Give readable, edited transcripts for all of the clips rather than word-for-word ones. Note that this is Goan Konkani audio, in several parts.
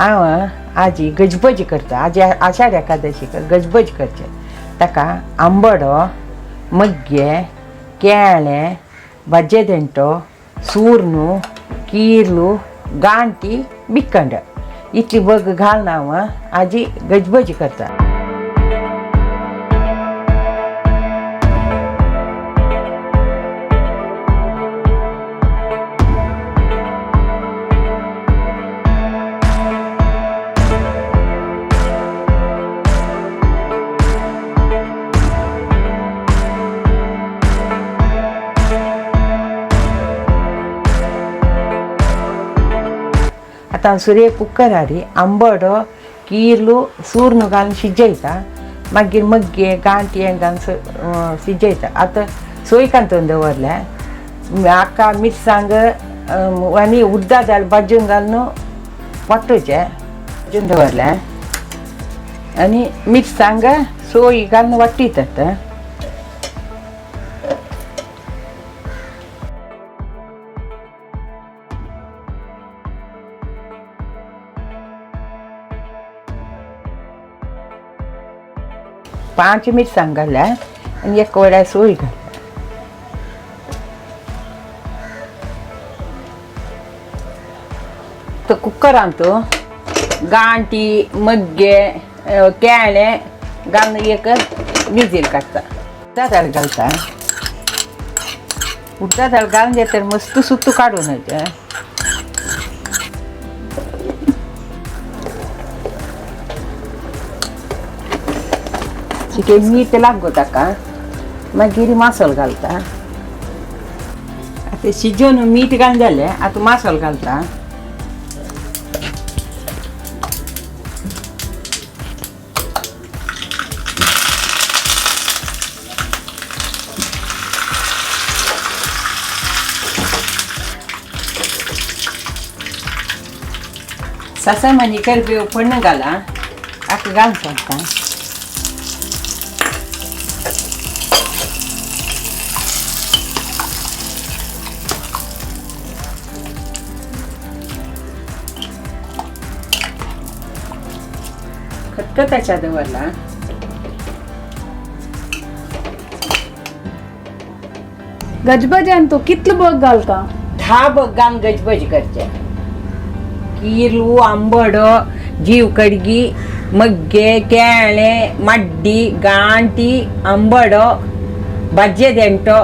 हांव आजी गजबज करता. आजी आषाढ एकादशीक गजबज करचें. ताका आंबडो, मग्गे, केळें, भाजये देंठो, सुर्णू, किर्लू, गांठी, बिकंड इतली बग घालून हांव आजी गजबज करता. आतां सुरये कुकरार आंबडो, किर्लू, सुर्ण घालून शिजयता. मागीर मग्गे गांठये घालून शिजयता. आतां सोय कांतून दवरल्या. आका मिरसांग आनी उडदा दाळ भाजून घालून वांटूचें भाजून दवरलें आनी मिरसांग सोय घालून वाटीत आतां. 5 मिरसांग घाल्या आनी एक वड्या सोय घाल्या. तो कुकरांत गांठी, मग्गे, केळें घालून एक विजील काडटा. उडदा दाळ घालता. उडदा दाळ घालून जाल्यार मस्त सुत्तू काडून येता. चिके मीठ लागू ताका. मागीर मासोल घालता. आतां शिजोवन मीठ घालून जालें. आतां मासोल घालता. ससामानी करबेव फोण्ण घाला. आतां घालून सोडटा. खतखताच्या दवरला. गजबजान तो कितलो बग घालता? 10 बग घालून गजबज करचे. किर्लू, आंबडो, जीव कडगी, मग्गे, केळें, माड्डी, गांठी, आंबडो, भाजये देंठो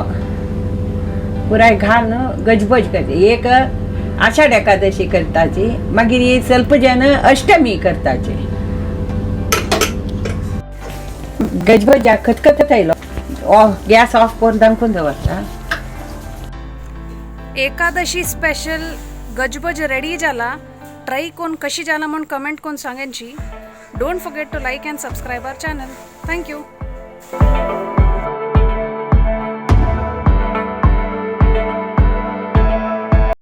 पुराय घालून गजबज करचे. एक आषाढ एकादशी करताची, मागीर स्वल्प जन अष्टमी करताची. गजबजा खतखतत आयलो. गॅस ऑफ करून दामकून दवरता. एकादशी स्पेशल गजबज रेडी जाला. ट्राय कोण कशी जाला म्हूण कमेंट कोण सांगेनची. Don't forget to like and subscribe our channel. Thank you.